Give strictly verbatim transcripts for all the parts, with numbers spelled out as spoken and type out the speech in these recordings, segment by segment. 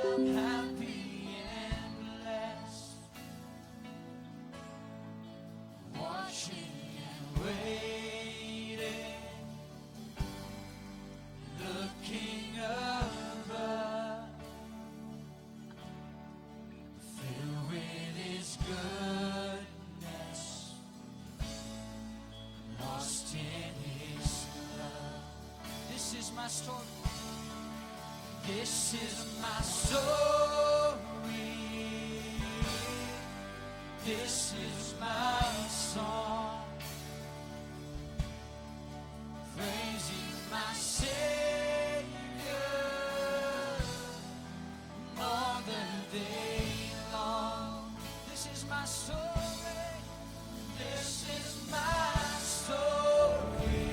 Happy and blessed, watching and waiting, looking above, filled with His goodness, lost in His love. This is my story. This is my story. This is my song. Praising my Savior all the day long. This is my story. This is my story.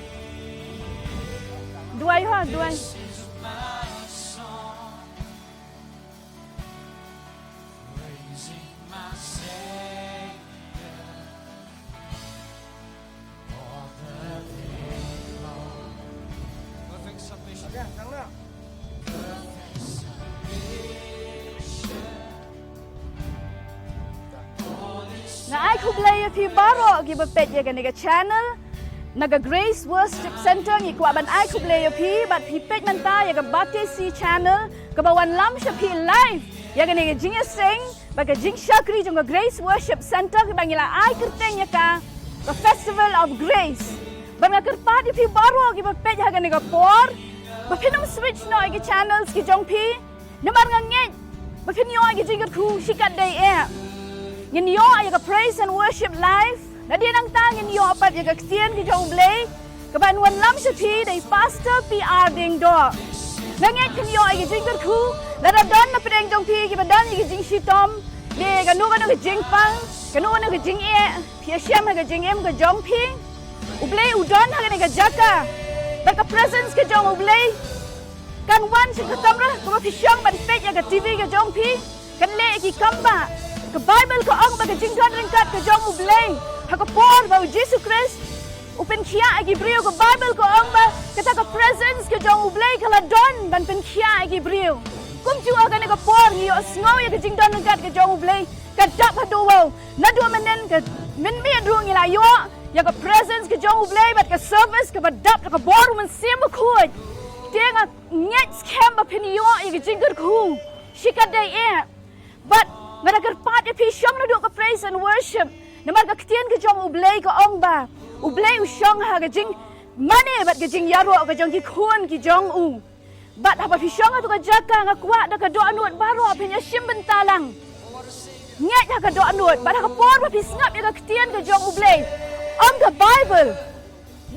Duai ha, duai. This is my song. Praising my Savior all the day long. Perfect submission. Perfect submission. Nga ai khublei ïa phi baroh kiba peit ïa kane ka channel. Na ka Grace Worship Center ngi kwah ban ai khublei ïa phi bad phi peit mynta ïa ka Batesi channel kaba wanlam sha phi live ïa kane ka jingïaseng bad ka jingshakri jong ka Grace Worship Center kaba ngi la ai kyrteng ïa ka, ka Festival of Grace. Bad nga kyrpad ïa phi baroh kiba peit ha kane ka por ba phin ym switch noh ïa ki channels ki jong phi. Namar nga ngeit ba phin ïoh ïa ki jingkyrkhu shikatdei eh. Ngin ïoh ïa ka praise and worship live. Nadien nangta ngin ïoh pat ïa ka ktien ka jong U Blei kaban wanlam sha phi da i Pastor P R Diengdoh. Nga ngeit phin ïoh ïa ki jingkyrkhu lada don na pdeng jong phi kiba don ïa ki jingshitom ne kano kano ka jingpang, kano kano ka jingeh, phi ïashem ha ka jingim ka jong phi. U Blei u don ha kane ka jaka bad ka presence ka jong U Blei kan wan sha ka kamra kaba phi shong ban peit ïa ka T V ka jong phi, kan leh ïa ki kam ba. Ka Baibl ka ong ba ka jingdon ryngkat ka jong U Blei ha ka por ba U Jisu Khrist u pynkhiah ïa ki briew, ka Baibl ka ong ba kata ka presence ka jong U Blei ka la don ban pynkhiah ïa ki briew. Kumjuh kane ka por ngi ïohsngew ïa ka jingdon ryngkat ka jong U Blei ka dap ha duwau. Naduh mynnin ka mynmiet ruh ngi la ïoh ïa ka presence ka jong U Blei bad ka service kaba dap da ka bor U Mynsiem Bakhuid. Te nga ngeit skhem ba phin ïoh ïa ka jingkyrkhu shikatdei eh. Bad nga da kyrpad ïa phi shong naduh ka praise and worship. Namar ka ktien ka jong U Blei ka ong ba U Blei u shong ha ka jingmane bad ka jingïaroh ka jong ki khun ki jong u. Bad haba phi shong ha tu ka jaka nga kwah da ka dohnud baroh phin ïa shim bynta lang. Ngeit ha ka dohnud bad ha ka por ba phi sngap ïa ka ktien ka jong U Blei, ong ka Baibl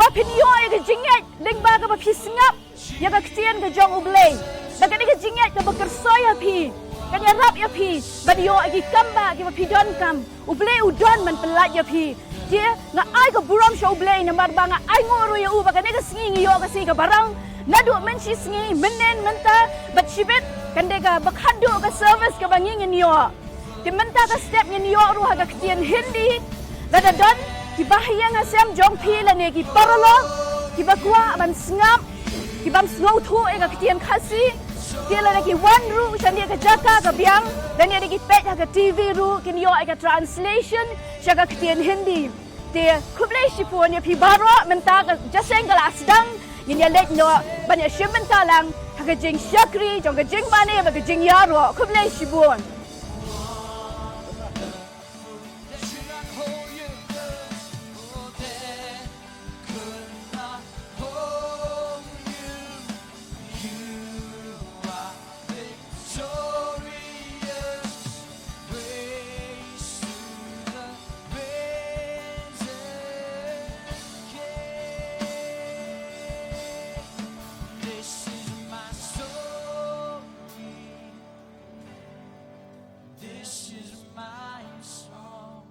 ba phin ïoh ïa ka jingngeit lyngba kaba phi sngap ïa ka ktien ka jong U Blei. Ba kane ka jingngeit kaba kyrsoi ïa phi kan ïarap ïa phi ban ïoh ïa ki kam ba kiba phi donkam. U Blei u don ban pyllait ïa phi. Te nga ai ka burom sha U Blei namar ba nga ai nguh ruh ïa u ba kane ka sngi ngi ïoh ka sngi kaba rang. Naduh mynshisngi, mynnin, mynta bad shibit kan dei kaba khatduh ka service kaba ngi ngin ïoh. Te mynta ka step ngin ïoh ruh ha ka ktien Hindi. Lada don ki bahaïing hasem jong phi lane ki paralok kiba kwah ban sngap, ki bym sngewthuh ïa ka ktien Khasi, te lada ki wan ruh shane ka jaka ka biang lane da ki peit ha ka T V ruh kin ïoh ïa ka translation sha ka ktien Hindi. Te khublei shibun ïa phi baroh, mynta ka jingïaseng ka la sdang, ngin ïa leit noh ban ïa shim bynta lang ha ka jingshakri jong ka jingmane bad ka jingïaroh. Khublei shibun. This is my story. This is my song.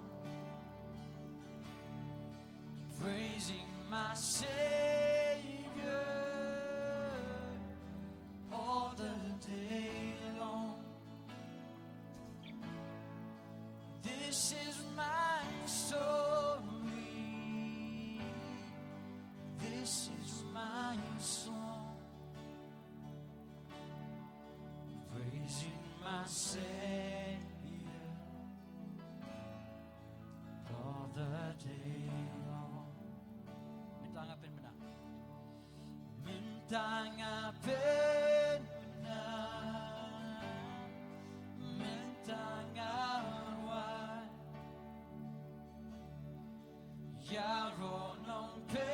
Praising my Savior all the day long. This is my story. This is my song. Praising Savior, all the day long. Mynta nga pynbna. Mynta nga pynbna. Mynta nga wan ïaroh nongpynim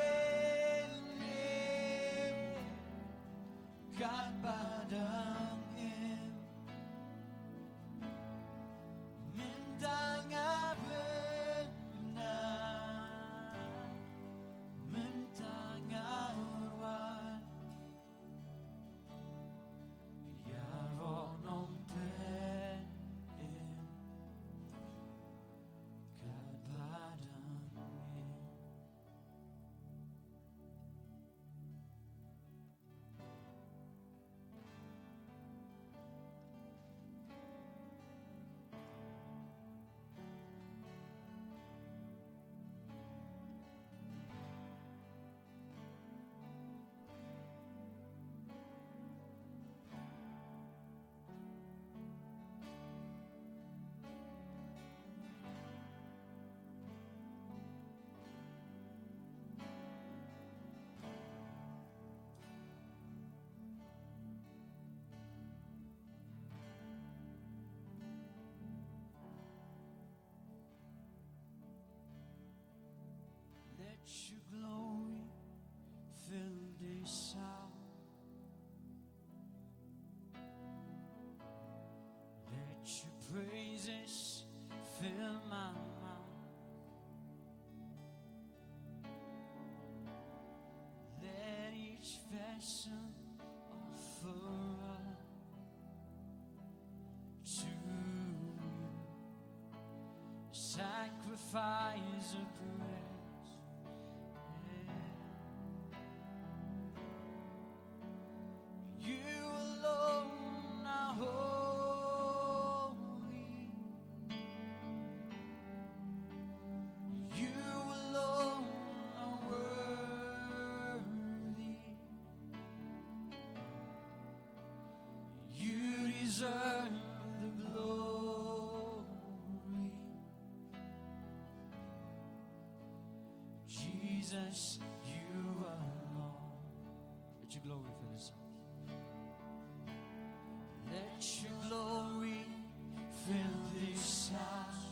katba dang im. Mynta nga pynbna, mynta nga wan ïaroh nongpynim katba dang im. Let your glory fill this house. Let your praises fill my mouth. Let each vessel offer up to you sacrifice of praise. You alone are holy. You alone are worthy. You deserve the glory. Jesus, you alone. Let your glory fill this house. Let your glory fill this house.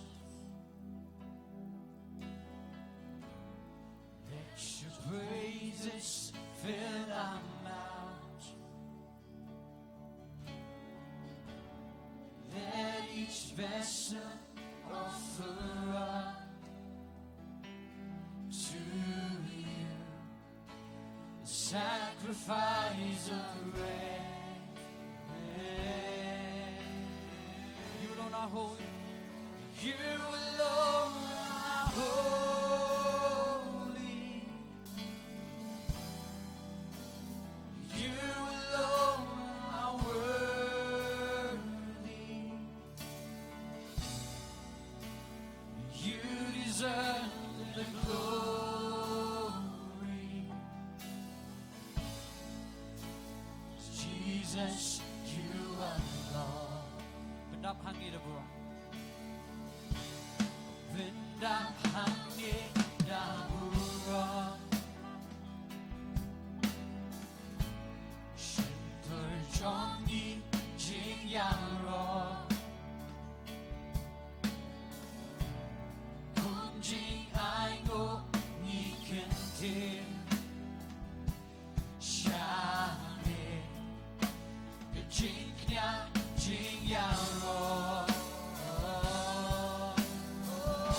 Let your praises fill our mouths. Let each vessel offer up to you a sacrifice of praise. You alone are holy. You alone are holy. You alone are worthy. You deserve the glory. Jesus, you are Lord. Pyndap hangne da burom. Pyndap hangne da burom. Shyntur jong ngi jingïaroh. Kum jingainguh ngi kyntiew sha me. Ka jingkñia jingïaroh.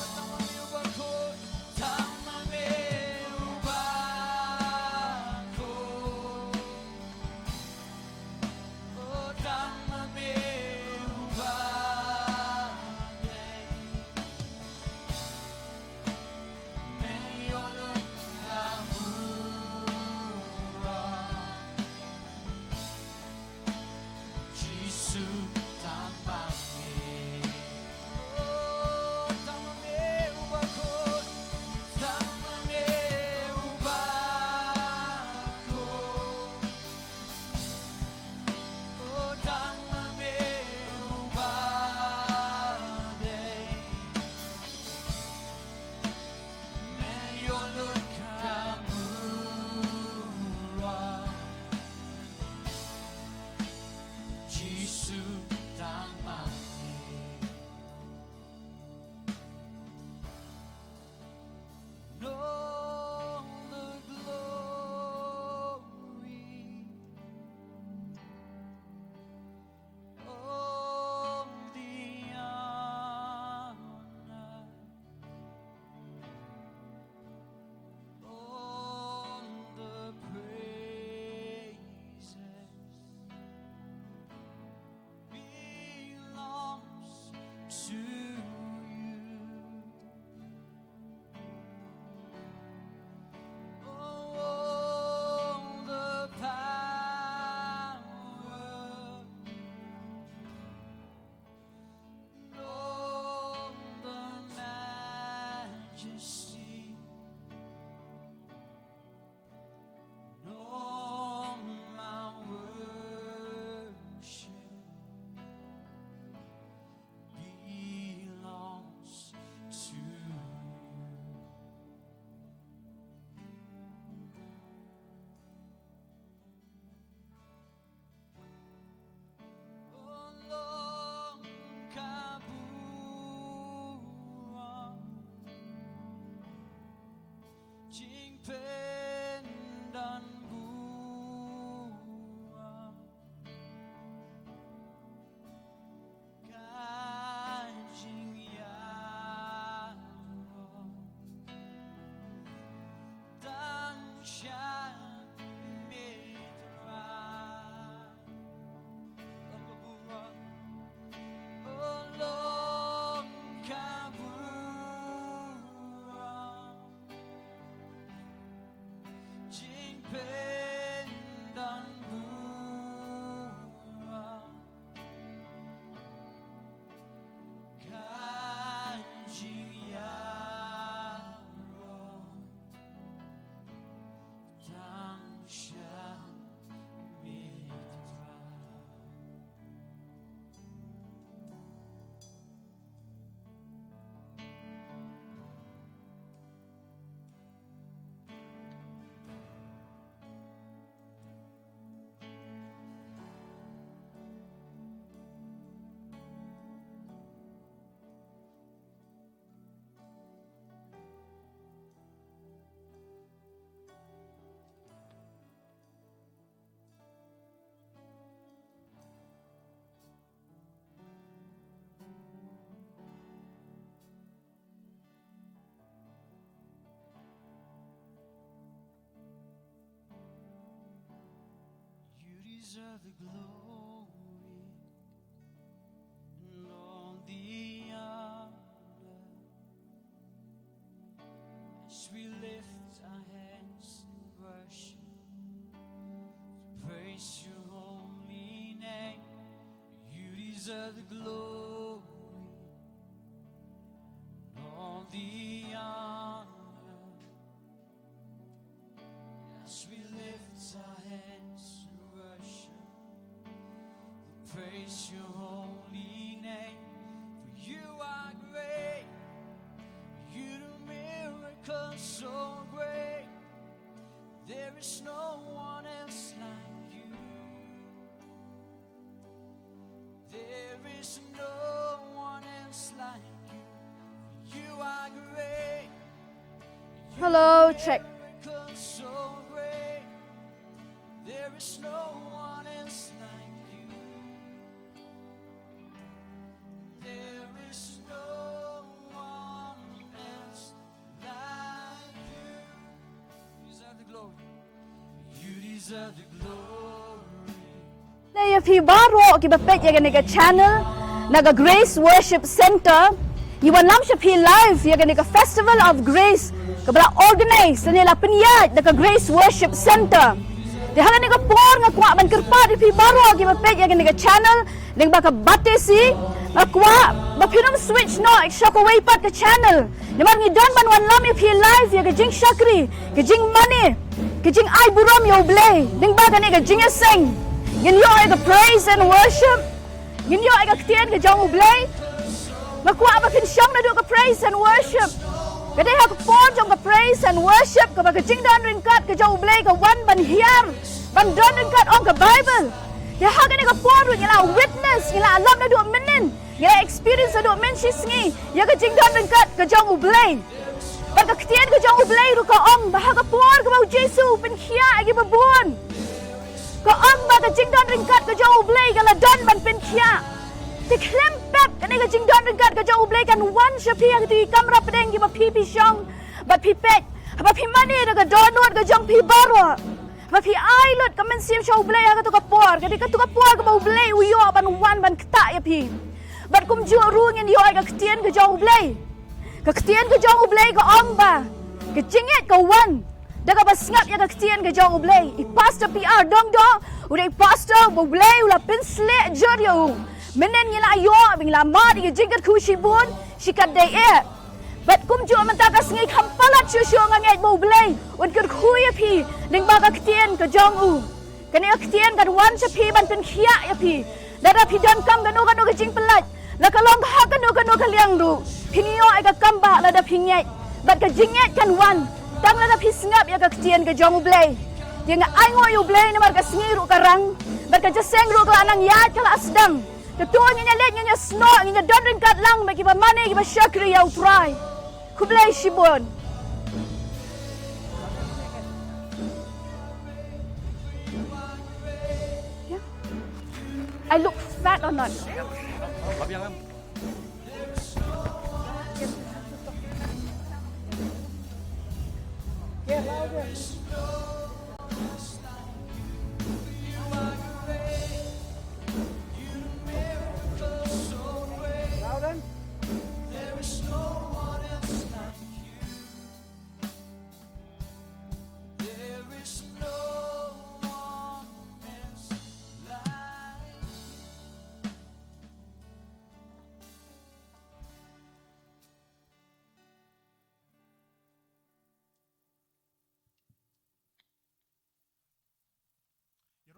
Tang ma me uba khuid, tang ma me uba khuid. Tang ma me uba dei. The glory and all the honor as we lift our hands in worship to praise your holy name. You deserve the glory and all the honor. As we lift our hands in worship, we praise your holy name. For you are great, you do miracles so great. There is no one else like you. There is no one else like you. You are great. Hello, check. Miracles so great. There is no one else like you. There is no one else like you. You deserve the glory. You deserve the glory. Ïa phi baroh kiba peit ïa kane ka channel na ka Grace Worship Center. Ngi wanlam sha phi live ïa kane ka Festival of Grace kaba la organize ne la pynïaid da ka Grace Worship Center. Te ha kane ka por nga kwah ban kyrpad ïa phi baroh kiba peit ïa kane ka channel lyngba ka batesi, nga kwah ba phin ym switch noh sha kawei pat ka channel. Namar ngi don ban wanlam ïa phi live ïa ka jingshakri, ka jingmane, ka jingai burom ïa U Blei. Lyngba kane ka jingïaseng ngin ïoh ïa ka praise and worship. Ngin ïoh ïa ka ktien ka jong U Blei. Nga kwah ba phin shong naduh ka praise and worship. Ka dei ha ka por jong ka praise and worship kaba ka jingdon ryngkat ka jong U Blei ka wan ban hiar, ban don ryngkat ong ka Bible. Te ha kane ka por ruh ngi la witness, ngi la lap naduh mynnin, ngi la experience naduh mynshisngi ïa ka jingdon ryngkat ka jong U Blei. Bad ka ktien ka jong U Blei ruh ka ong ba ha ka por kaba U Jisu u pynkhiah ïa kiba bun, ka ong ba ka jingdon ryngkat ka jong U Blei ka la don ban pynkhiah. Te khlem pep kane ka jingdon ryngkat ka jong U Blei kan wan sha phi ha kito ki kamra pdeng kiba phi phi shong bad phi peit, haba phi mane da ka dohnud ka jong phi baroh. Ba phi ai lut ka mynsiem sha U Blei ha kato ka por, ka dei kato ka por kaba U Blei u ïoh ban wan ban ktah ïa phi. Bad kumjuh ruh ngin ïoh ïa ka ktien ka jong U Blei. Ka ktien ka jong U Blei ka ong ba ka jingngeit ka wan da kaba sngap ïa ka ktien ka jong U Blei. I Pastor P R Dongdoh u dei i pastor ba U Blei u la pynsleh jur ïa u. Mynnin ngi la ïoh ba ngi la mad ïa ka jingkyrkhu shibun, shi katdei eh. Bad kumjuh mynta ka sngi kham palat shuh shuh nga ngeit ba U Blei un kyrkhu ïa phi lyngba ka ktien ka jong u. Kane ka ktien kan wan sha phi ban pynkhiah ïa phi. Lada phi donkam kano kano ka jingpyllait, la ka long ha kano kano ka liang ruh, phin ïoh ïa ka kambah lada phi ngeit. Bad ka jingngeit kan wan tang lada phi sngap ïa ka ktien ka jong U Blei. Te nga ainguh ïa U Blei namar ka sngi ruh ka rang bad ka jingïaseng ruh ka la nang ïaid ka la sdang. Te to ngin ïa leit, ngin ïa snoh, ngin ïa don ryngkat lang bad kiba mane, kiba shakri ïa U Trai. Khublei shibun. Yeah. I look fat or not?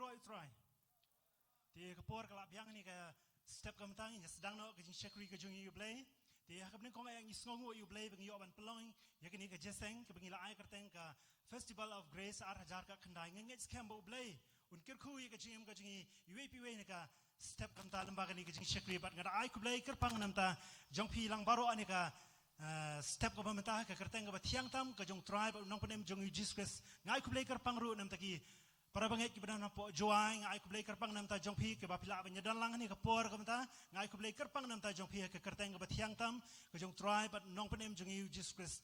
Ïaroh ïa U Trai. Te ka por ka la biang, ha kane ka step ka mynta ngin ïa sdang noh ka jingshakri ka jong ngi ïa U Blei. Te ha kaba nyngkong eh ngi sngewnguh ïa U Blei ba ngi ïoh ban pynlong ïa kane ka jingïaseng kaba ngi la ai kyrteng ka Festival of Grace ar hajar khyndai. Nga ngeit skhem ba U Blei un kyrkhu ïa ka jingim ka jong ngi iwei pa iwei ha kane ka step ka mynta lyngba kane ka jingshakri, bad nga da ai khublei kyrpang na ka bynta jong phi lang baroh ha kane ka, eh, step kaba mynta, ka kyrteng kaba thiang tam ka jong U Trai bad U Nongpynim jong ngi U Jisu Khrist. Nga ai khublei kyrpang ruh na ka bynta ki Para bangeit kiba don hapoh Jowai, nga ai khublei kyrpang na bynta jong phi, kiba phi lah ban ïadon lang ha kane ka por kumta, nga ai khublei kyrpang na bynta jong phi ha ka kyrteng kaba thiang tam ka jong U Trai bad Nongpynim jong ngi U Jisu Khrist.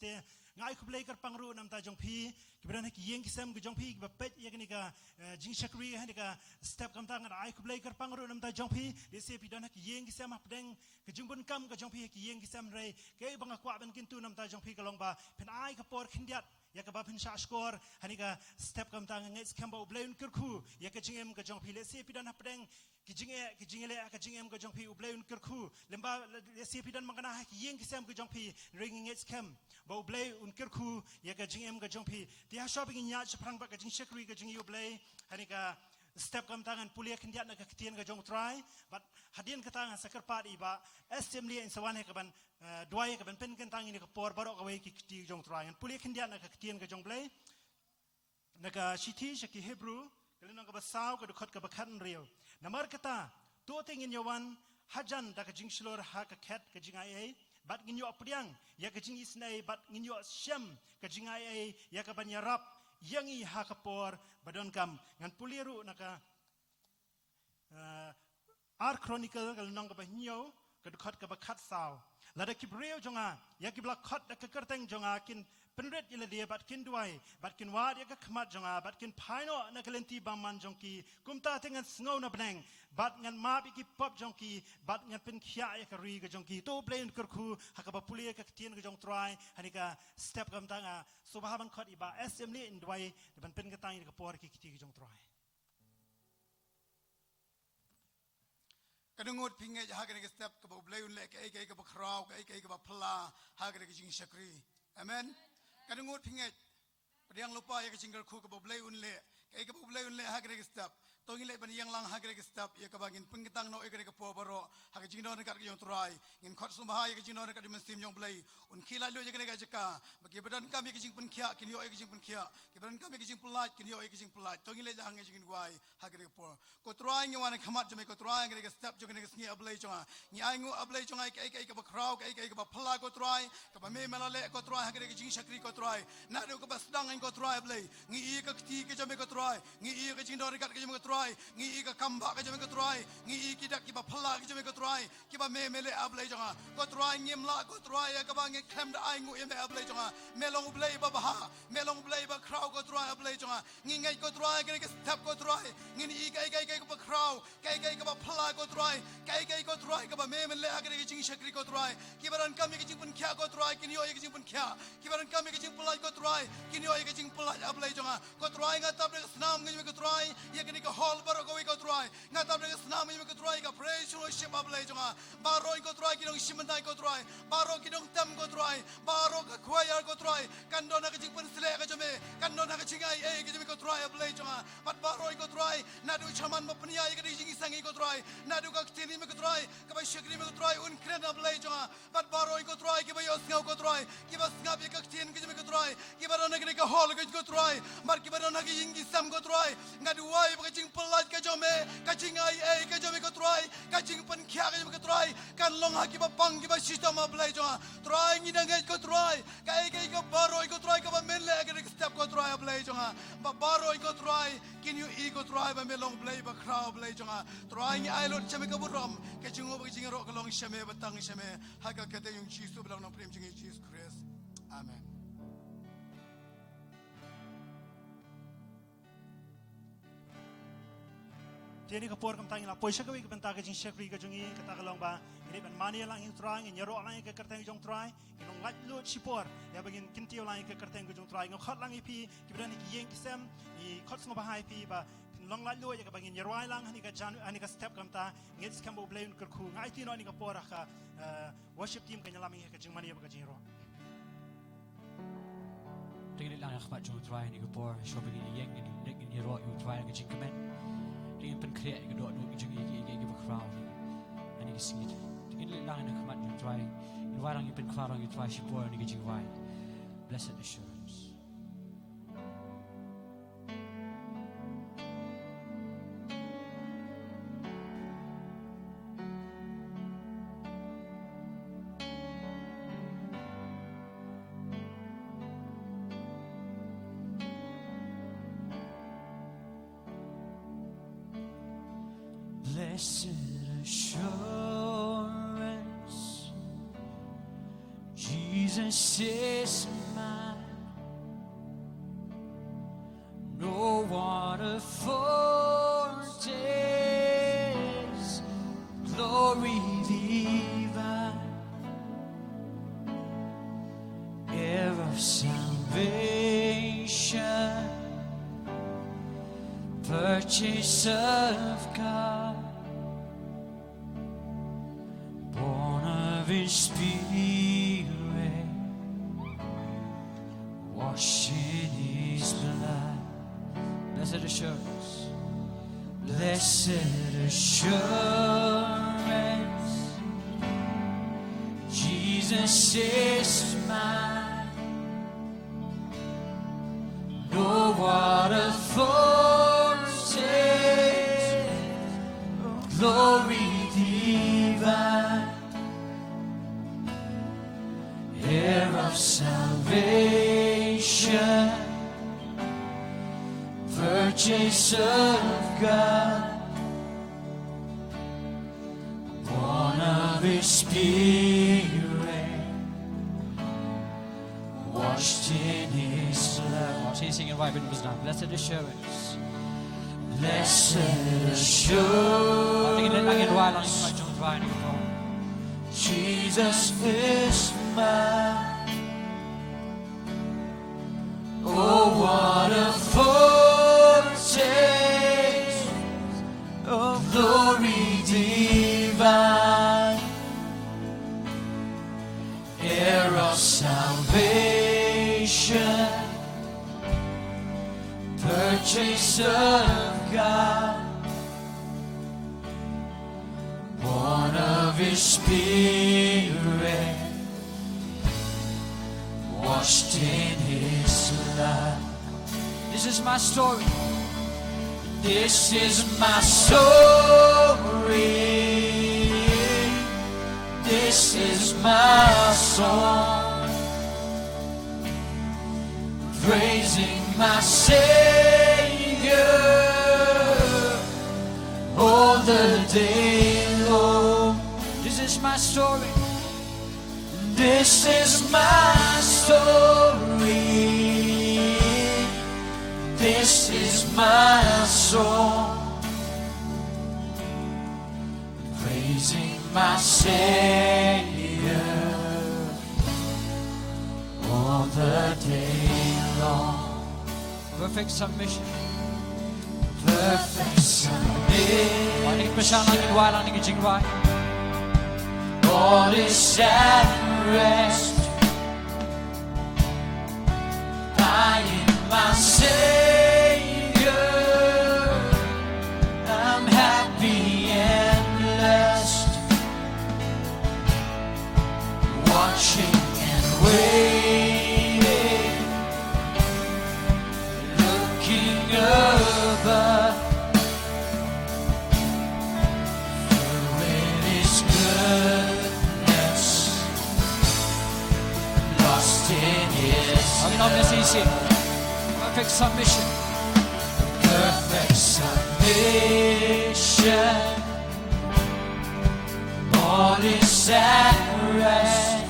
Nga ai khublei kyrpang ruh na bynta jong phi kiba don ha ki ïing ki sem ka jong phi, kiba peit ïa kane ka, eh, jingshakri ha kane ka step kumta, nga ai khublei kyrpang ruh na bynta jong phi. Lehse phi don ha ki ïing ki sem hapdeng ka jingbun kam ka jong phi ha ki ïing ki sem, hynrei kaei ba nga kwah ban kyntu na bynta jong phi ka long ba phin ai ka por khyndiat ïa kaba phin shah shkor ha kane ka step kumta. Nga ngeit skhem ba U Blei un kyrkhu ïa ka jingim ka jong phi. Lehse phi don hapdeng ki jingeh, ki jingeh, ka jingim ka jong phi, U Blei un kyrkhu. Lymda lehse phi don man kane ha ki ïing ki sem ka jong phi, hynrei nga ngeit skhem ba U Blei un kyrkhu ïa ka jingim ka jong phi. Te hashwa ba ngin ïaid shaphrang bad ka jingshakri ka jong ngi, U Blei, ha kane ka step kumta ngan pule khyndiat na ka ktien ka jong U Trai. Bad hadien kata ngan sa kyrpad ïa i Bah S M Lieh in sa wan ha kaban, eh, duwai ha kaban pynkyntang ïa kane ka por baroh kawei ki kti jong U Trai. Ngan pule khyndiat na ka ktien ka jong U Blei. Na ka shithi sha ki Hebru, ka lynnong kaba saw, ka dkhot kaba khathynriew. Namar kata, to te ngin ïa wan hajan da ka jingshlur ha ka khet ka jingaiei, bad ngin ïoh pdiang ïa ka jingisynei, bad ngin ïoh shem ka jingaiei ïa kaban ïarap ïa ngi ha ka por ba donkam. Ngan pule ruh na ka, eh, Ar Chronicle, ka lynnong kaba hynñiew, ka dkhot kaba khatsaw. Lada ki briew jong nga, ïa kiba la khot da ka kyrteng jong nga, kin pynrit ïa lade bad kin duwai, bad kin wad ïa ka khmat jong nga, bad kin phai noh na ka lynti bymman jong ki, kumta te ngan sngew na bneng, bad ngan map ïa ki pop jong ki, bad ngan pynkhiah ïa ka ri ka jong ki. To U Blei un kyrkhu ha kaba pule ïa ka ktien ka jong U Trai ha kane ka step kumta. Nga sngewbha ban khot ïa i Bah S M Lieh in duwai, da ban pynkyntang ïa ka por ki kti ka jong U Trai. Katno ngut phi ngeit ha kane ka step kaba U Blei un leh kaei kaei kaba khraw, kaei kaei kaba phylla ha kane ka jingshakri? Amen. Katno ngut phi ngeit? Pdiang lypa ïa ka jingkyrkhu kaba U Blei un leh, kaei kaba U Blei un leh ha kane ka step. To ngin leit ban ïeng lang ha kane ka step ïa kaba ngin pynkyntang noh ïa kane ka por baroh ha ka jingdon ryngkat ka jong U Trai. Ngin khot sngewbha ïa ka jingdon ryngkat jong U Mynsiem jong U Blei. Un khie lait lut ïa kane ka jaka, ba kiba donkam ïa ka jingpynkhiah kin ïoh ïa ka jingpynkhiah, kiba donkam ïa ka jingpyllait kin ïoh ïa ka jingpyllait. To ngin leit lang ïa ka jingduwai ha kane ka por. Ko Trai, ngi wan ha khmat jong me, ko Trai, ha kane ka step jong kane ka sngi, A Blei jong nga. Ngi ainguh, A Blei jong nga, ïa kaei kaei kaba khraw, kaei kaei kaba phylla, ko Trai, kaba me me la leh, ko Trai, ha kane ka jingshakri, ko Trai. Naduh kaba sdang, ko Trai, A Blei, ngi ïohi ïa ka kti ka jong me, ko Trai. Ngi ïohi ïa ka jingdon ryngkat ka jong me, ko Trai. Ngi ïohi ïa ka kam ba ka jong me, ko Trai. Ngi ïohi ïa ki dak kiba phylla ka jong me, ko Trai, kiba me me leh, A Blei jong nga. Ko Trai, ngim lah, ko Trai, ïa kaba ngi khlem da ainguh ïa me, A Blei jong nga. Me long U Blei babha, me long U Blei bakhraw, ko Trai, A Blei jong nga. Ngi ngeit, ko Trai, kane ka step, ko Trai, ngin ïohi kaei kaei kaei kaba khraw, kaei kaei kaba phylla, ko Trai, kaei kaei, ko Trai, kaba me men leh ha kane ka jingshakri, ko Trai. Kiba donkam ïa ka jingpynkhiah, ko Trai, kin ïoh ïa ka jingpynkhiah. Kiba donkam ïa ka jingpyllait, ko Trai, kin ïoh ïa ka jingpyllait, A Blei jong nga. Ko Trai, nga tap da ka snam ka jong me, ko Trai, ïa kane ka hall baroh kawei, ko Trai. Nga tap da ka snam ka jong me, ko Trai, ka praise worship, A Blei jong nga. Baroh, ko Trai, ki nongshim bynta, ko Trai. Baroh ki nongtem, ko Trai. Baroh ka choir, ko Trai, kan don ha ka jingpynshlur ka jong me, kan don ha ka jingaiei ka jong me, ko Trai, A Blei jong nga. Bad baroh, ko Trai, naduh shaman ba pynïaid ïa ka jingïaseng, ko Trai, naduh ka ktien jong me, ko Trai, kaba shakri me, ko Trai, un kren, A Blei jong nga. Bad baroh, ko Trai, kiba ïohsngew, ko Trai, kiba sngap ïa ka ktien ka jong me, ko Trai, kiba don ha kane ka hall, ko Trai, bad kiba don ha ki ïing ki sem, ko Trai, nga duwai ba ka jingpyllait ka jong me, ka jingaiei ka jong me, ko Trai, ka jingpynkhiah ka jong me, ko Trai, kan long ha kiba pang kiba shitom, A Blei jong nga. Trai, ngi da ngeit, ko Trai, kaei kaei kaba baroh, ko Trai, kaba men leh ha kane ka step, ko Trai, A Blei jong nga. Ba baroh, ko Trai, kin ïohi, ko Trai, ba me long Blei bakhraw, Blei jong nga. Trai, ngi ai lut sha me ka burom, ka jingnguh bad ka jingïaroh ka long sha me, bad tang sha me. Ha ka kyrteng jong U Jisu, U Nongpynim jong ngi, U Jisu Khrist. Amen. Te ha kane ka por kumta ngi la poi sha kawei ka bynta ka jingshakri ka jong ngi, kata ka long ba ngin ïa ban mane lang ïa U Trai, ngin ïaroh lang ïa ka kyrteng jong U Trai, ngin long laitluid shipor ïa ba ngin kyntiew lang ïa ka kyrteng ka jong U Trai. Nga khot lang ïa phi kiba don ha ki ïing ki sem, ngi khot sngewbha ïa phi ba phin long laitluid ïa kaba ngin ïarwai lang ha kane ka jan, ha kane ka step kumta. Ngeit skhem ba U Blei un kyrkhu. Nga aiti noh ha kane ka por ha ka, eh, worship team kan ïalam ïa ka jingmane bad ka jingïaroh. Te ngin leit lang ha khmat jong U Trai ha kane ka por, shuwa ba ngin ïeng, ngin leit, ngin ïaroh ïa U Trai ha ka jingkmen. Te ngin pynkhreh ïa ka dohnud ka jong ngi ïa ki, ïa ki, ïa ki bakhraw ha kane ka sngi. Te ngin leit lang ha khmat jong U Trai, ngin wai lang, ngin pynkhraw ïa U Trai shipor ha kane ka jingwai. Blessed assurance. Blessed assurance, Jesus is mine. No other foretaste glory divine, heir of salvation, purchase of God, born of His Spirit, washed in His blood. Blessed assurance. Blessed assurance, Jesus is mine. No other foretaste glory divine, heir of salvation, purchase of God, born of His Spirit, washed in His blood. Blessed assurance. Blessed assurance, Jesus is mine. Oh, what a foretaste of glory divine, heir of salvation, purchase of God, born of His Spirit, washed in His blood. This is my story. This is my story. This is my song, praising my Savior all the day long. This is my story. This is my story. This is my song, praising my Savior all the day long. Perfect submission. Perfect submission. Wat ïa ka pyrshang lang, ïa ka wai lang, ïa ka jingwai. All is at rest. I in my Savior, I'm happy and blessed, watching and waiting, looking above, through with His goodness, lost in His love. Perfect submission. Perfect submission. All is at rest.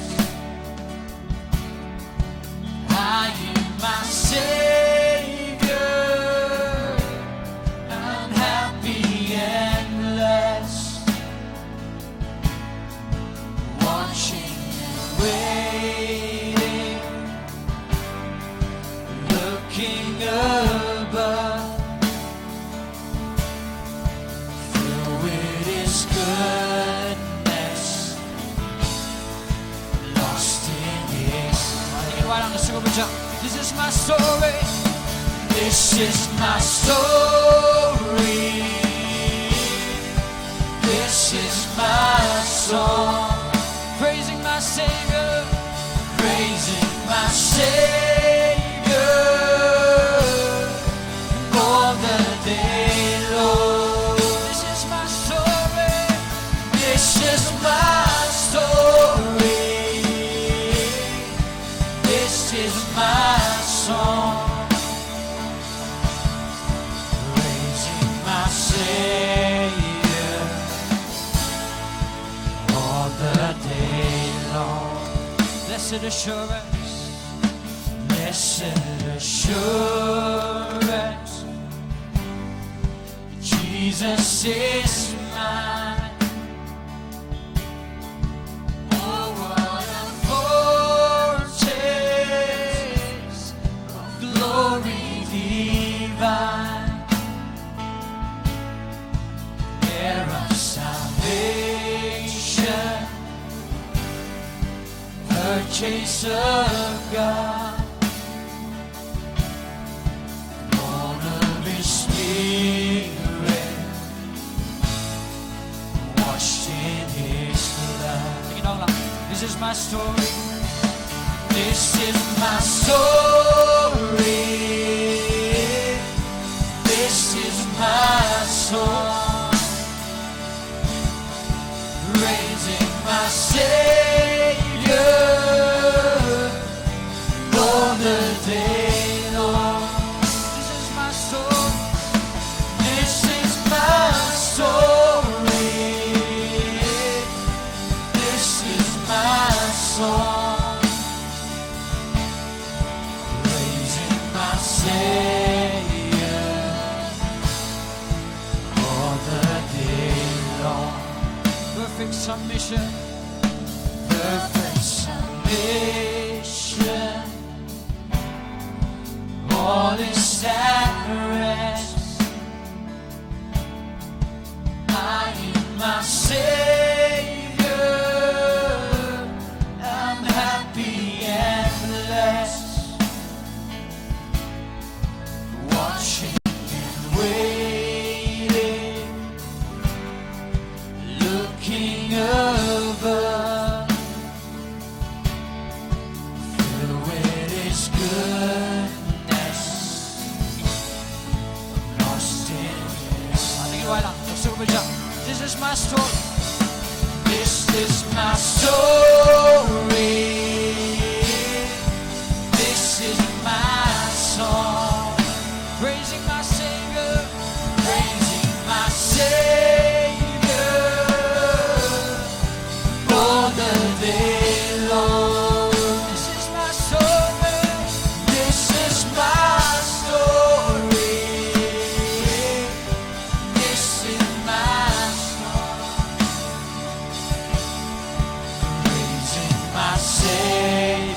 I in my Savior, I'm happy and blessed, watching and waiting, looking above, filled with His goodness, lost in His love. This is my story. This is my story. This is my song, praising my Savior, praising my Savior all the day long. This is my story. This is my story. This is my song, praising my Savior Blessed assurance, blessed assurance, Jesus is mine. Oh, what a foretaste of glory divine, heir of salvation, purchase of God, born of His Spirit, washed in His blood. Sing it all out. This is my story. This is my story. This is my song, praising my Savior all the day long. This is my story. This is my story. This is my song, praising my Savior all the day long. Perfect submission. Perfect submission. All is at rest. I in my Savior, I'm happy and blessed. Watching and waiting, looking over, filled with His goodness, lost in His. Ating iwala, gusto ko ba dyan? This is my story. This is my story. This is my song, praising my Savior, praising my Savior all the day long. This is my story. This is my story. This is my song, praising my Savior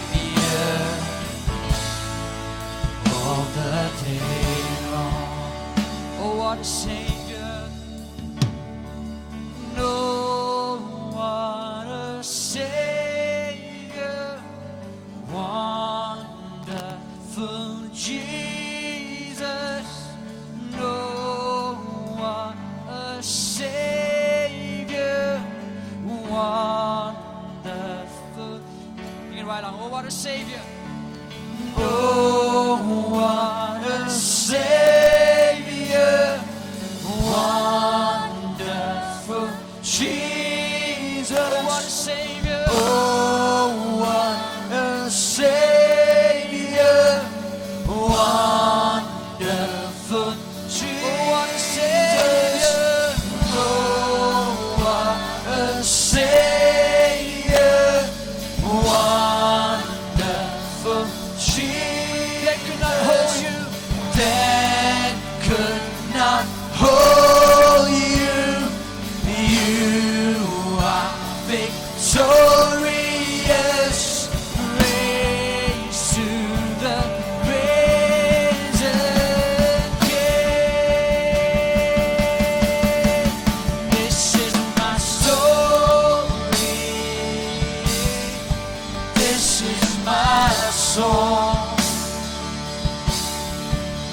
all the day long. Oh, what a Savior. No, what a Savior. Wonderful Jesus. No, what a Savior. Wonderful. Sing it right along. Oh, what a Savior. Oh, what a Savior. Wonderful Jesus. Oh, what a Savior. Oh, what a Savior. Wonderful Jesus. Oh, what a Savior. Oh, what a Savior. Wonderful Jesus. Death could not hold you. Death could not hold you. You are victorious. Praise to the risen King. This is my story. This is my song,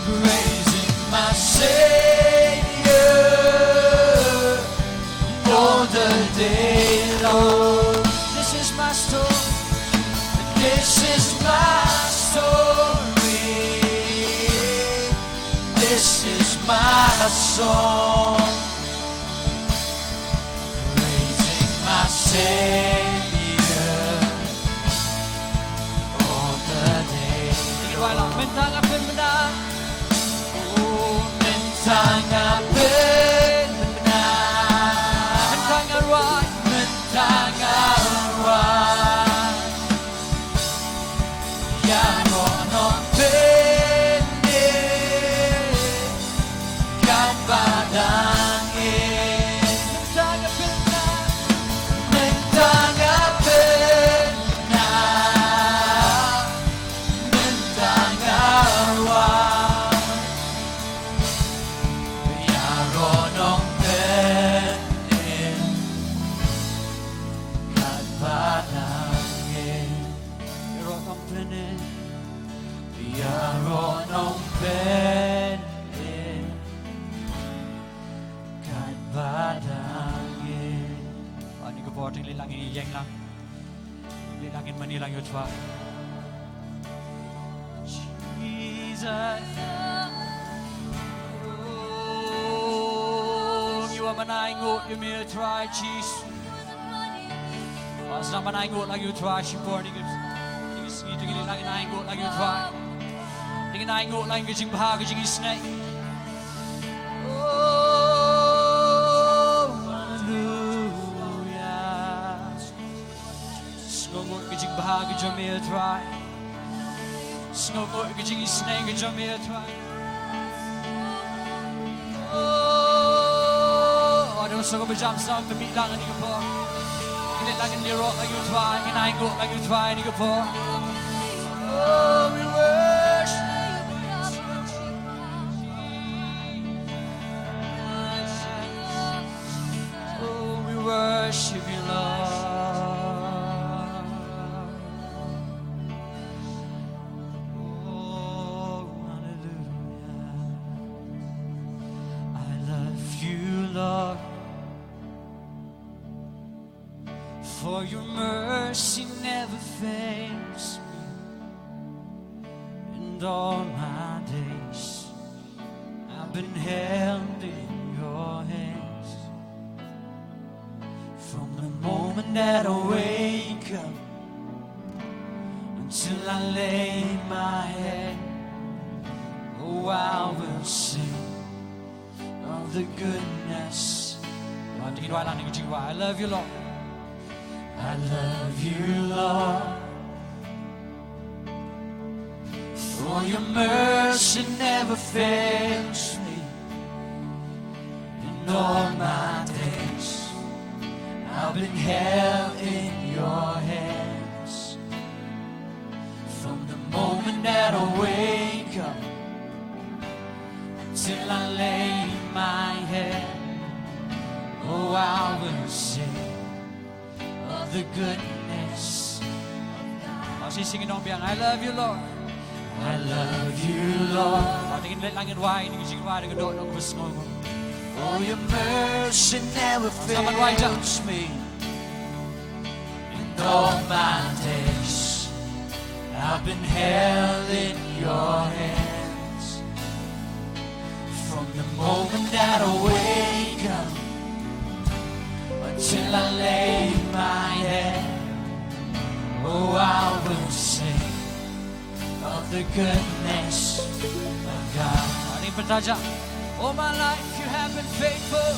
praising my Savior all the day long. This is my story. This is my story. This is my song, praising my Savior all the day. Mynta nga pynbna. Oh, mynta nga pynbna. Mynta nga rwai. Mynta nga rwai. Por, to ngin leit lang, ngin ïeng lang. Leit lang, ngin mane lang ïa u Trai. Jesus. Oh, ngi wan ban ainguh ïa me Trai Jisu. Wan sa ban ainguh lang ïa u Trai shipor kine ki sngi, to ngin leit lang, ngin ainguh lang ïa u Trai. To ngin ainguh lang ka jingbha, ka jingisynei. Oh, hallelujah. Sngewnguh ka jingbha ka jong me, Trai. Sngewnguh ka jingisynei ka jong me, Trai. Oh, oh, da u sngewbha jam sa ka mih lang ha kane ka por. Ngin leit lang, ngin ïaroh lang ïa u Trai, ngin ainguh lang ïa u Trai ha kane ka por. Oh, we worship. Oh, we worship you, Lord. Oh, hallelujah. I love you, Lord. For your mercy never fails me. And all my days I've been held in your hands. From the moment that I wake up until I lay my head, oh, I will sing of the goodness. Wan, to ngin duwai lang, to ngin duwai. I love you, Lord. I love you, Lord. For your mercy never fails me. In all my days, I've been held in your hands. From the moment that I wake up until I lay my head, oh, I will sing of the goodness of God. Wan sa sing ïa u nongbiang, I love you, Lord. I love you, Lord. Wan, to ngin leit lang, ngin duwai, to ngin duwai, to ngin duwai, to ngin duwai. For your mercy never fails me. And all my days I've been held in your hands. From the moment that I wake up until I lay my head, oh, I will sing of the goodness of God. Mari kita baca. All my life you have been faithful.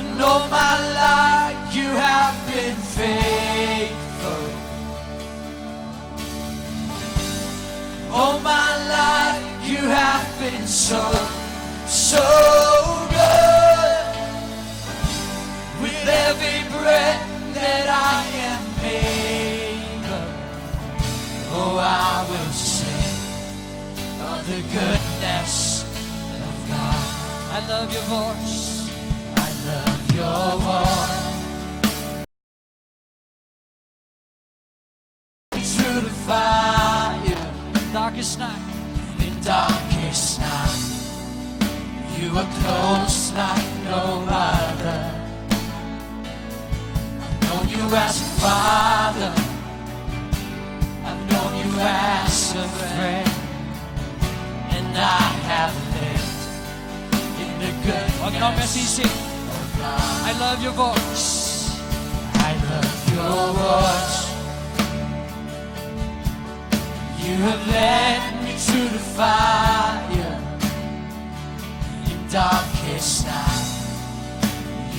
And all my life you have been faithful. All my life you have been so, so good. With every breath that I am able, oh, I will sing of the goodness of God. I love your voice. I love your voice. Through the fire, darkest night, in darkest night, you are close like no other. I've known you as a father, I've known you as a friend, and I have lived in the good. Wan, ngin ong biang shisha. I love your voice. I love your voice. You have led me through the fire. In darkest night,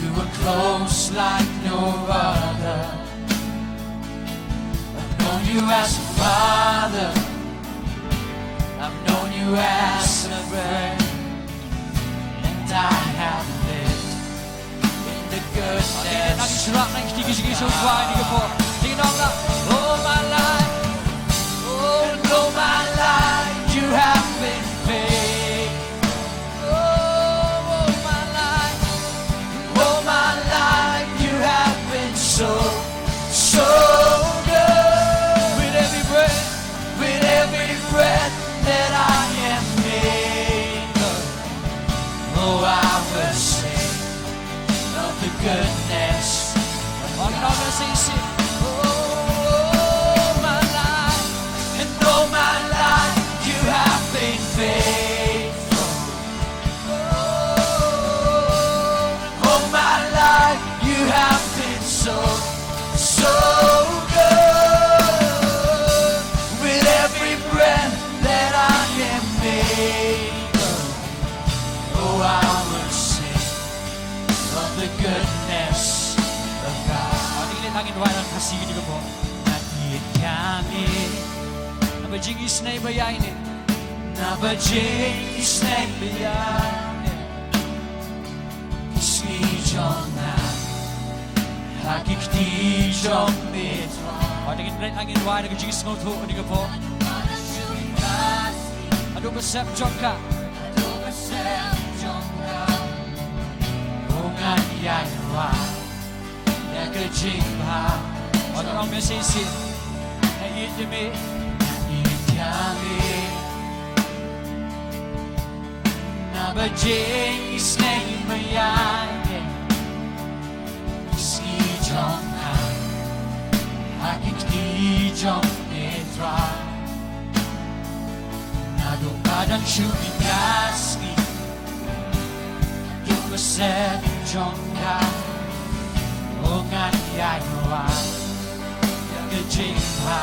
you were close like no other. I've known you as a father, I've known you as a friend, and I have lived in the goodness. Nang shrap nang kiti kiti kiti shuwa ni kepo. Ding dong la. All my life, oh, and all my life you have been faithful. Oh, all my life, all my life you have been so, so good. With every breath, with every breath that I am able, oh, I will sing of the goodness of Sing, sing. Oh, my life, and all my life you have been faithful. Oh, all my life you have been so, so good. With every breath that I am able, oh, I will sing of the goodness of God. Ngi leh lang ïa ka Khasi kane ka por. Ngan ïeit ïa me. Naba jingisynei ba ïaineh. Naba jingisynei ba ïaineh. Ki sngi jong nga ha ki kti jong me Trai. Wat ngin leh lang ïa ka jingsngewthuh kane ka por. Haduh ba sep jong ka. Haduh ba sep jong ka. Oh, ngan ïai wad ïa ka jingbha. Wat ong me shisien. Ngan ïeit ïa me. Ngan ïeit ïa me. Naba jingisynei ba ïaineh. Ki sngi jong nga ha ki kti jong me Trai. Naduh ba dang shu ïa ka sngi haduh ba sep jong ka. Oh, ngan ïai wad ïa ka jingbha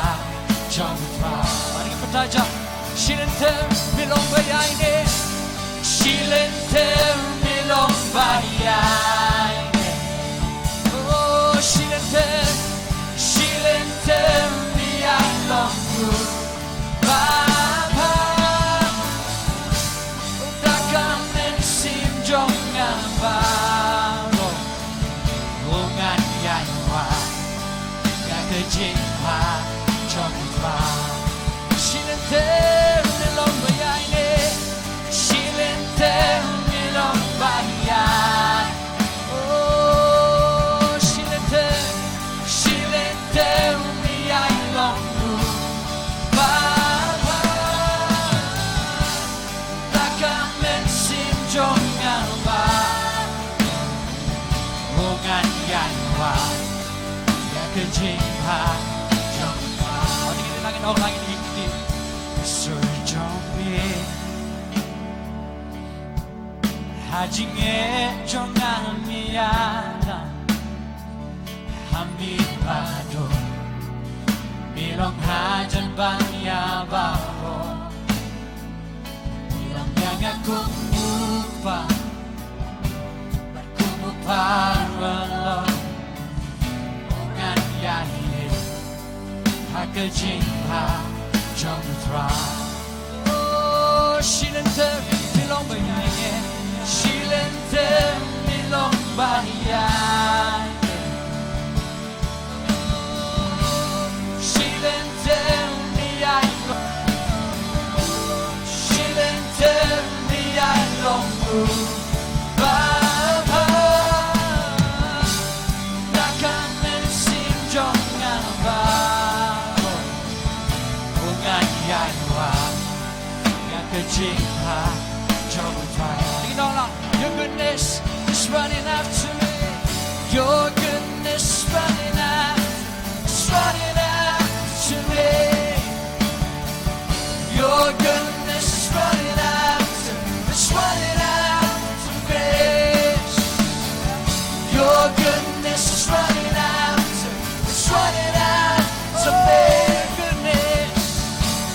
jong me Trai. Wat ngin pynthikna. Shi lynter mi long ba ïaineh. Shi lynter mi long ba ïaineh. Oh, shi lynter, shi lynter mi ïai long u babha. Da ka mynsiem jong nga baroh, oh, ngan ïai wad ïa ka jingbha jong me Trai. Shi lynter mi long ba ïaineh. Shi lynter mi long ba ïaineh. Oh, shi lynter, shi lynter mi ïai long u babha. Da ka mynsiem jong nga baroh, oh, ngan ïai wad ïa ka jingbha jong me Trai. Wat ngin leh lang ïa ka Khasi. Sur jong me. Ha jingeh jong nga me ïada ha me baroh. Me long hajan ban ïa baroh. Me long ïa nga kum u kpa bad kum u kpa ruh. Oh, ngan ïaineh ha ka jingbha jong u Trai. Oh, shi lynter mi long ba ïaineh. Shi lynter mi long ba ïaineh. Shi lynter mi ïai long. Shi lynter mi ïai long u babha. Da ka mynsiem jong nga baroh, oh, ngan ïai wad ïa ka jingbha jong u Trai. Ding dong lang. Your goodness is running after me. Your goodness is running after, it's running after me. Your goodness is running after, it's running after me. Your goodness is running after, it's running after me. Goodness,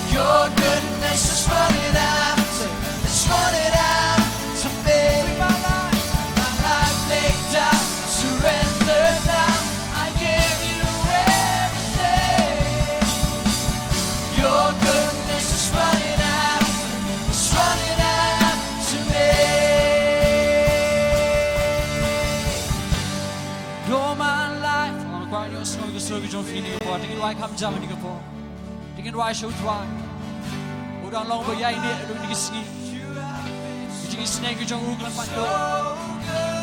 your goodness is running after, it's running after me. My life, my life laid down, surrender now. I give you everything. Your goodness is running after, it's running after me. You're my life. Ngin kwah ïa u sngewthuh ka jong phi kane ka por. Te ngin duwai kham jam kane ka por. Te ngin duwai sha u Trai. U dang long ba ïaineh ha kine ki sngi. Ki jingisynei ki jong u ki la pynduh.